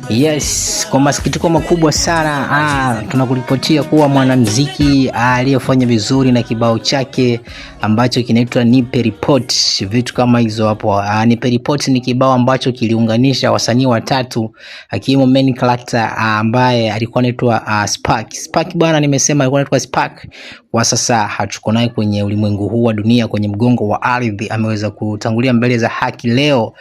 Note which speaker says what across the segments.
Speaker 1: Yes, kwa masikitiko makubwa sana tunakuripotia kuwa mwanamuziki aliyefanya vizuri na kibao chake ambacho kinaitwa Nipe Report, vitu kama hizo hapo. Nipe Report ni kibao ambacho kiliunganisha wasanii watatu akiwemo main character ambaye alikuwa anaitwa Spark. Spark bwana, nimesema alikuwa anaitwa Spark. Kwa sasa hatuko naye kwenye ulimwengu huu wa dunia, kwenye mgongo wa ardhi, ameweza kutangulia mbele za haki leo.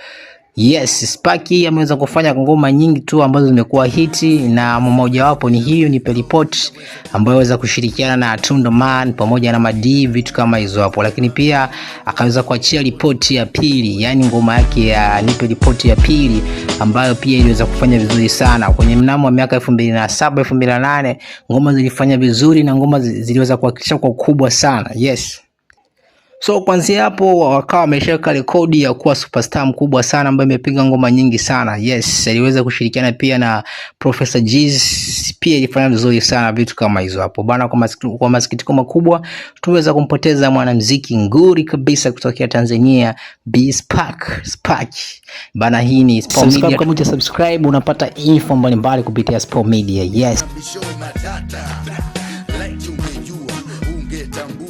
Speaker 1: Yes, Sparky ameweza kufanya ngoma nyingi tu ambazo zimekuwa hiti na mmojawapo ni hiyo Nipe Report ambayo aweza kushirikiana na Tundo Man pamoja na Madi, vitu kama hizo hapo, lakini pia akaweza kuachia ripoti ya pili, yani ngoma yake ya Nipe Report ya pili ambayo pia iliweza kufanya vizuri sana kwenye mnamo wa miaka 2007 2008, ngoma zilifanya vizuri na ngoma ziliweza kuwakilisha kwa ukubwa sana. Yes. So kuanzia hapo wakawa wameshaweka rekodi ya kuwa superstar mkubwa sana ambaye amepiga ngoma nyingi sana. Yes, aliweza kushirikiana pia na Professor Jizz, pia ilifanya vizuri sana vitu kama hizo hapo bana. Kwa masikitiko makubwa tumeweza kumpoteza mwanamuziki nguri kabisa kutokea Tanzania, B Spark Spark bana. Hii ni Sport Media. Kama subscribe unapata info mbalimbali kupitia Sport Media. Yes.
Speaker 2: Bisho matata, laiti ungejua ungetambua.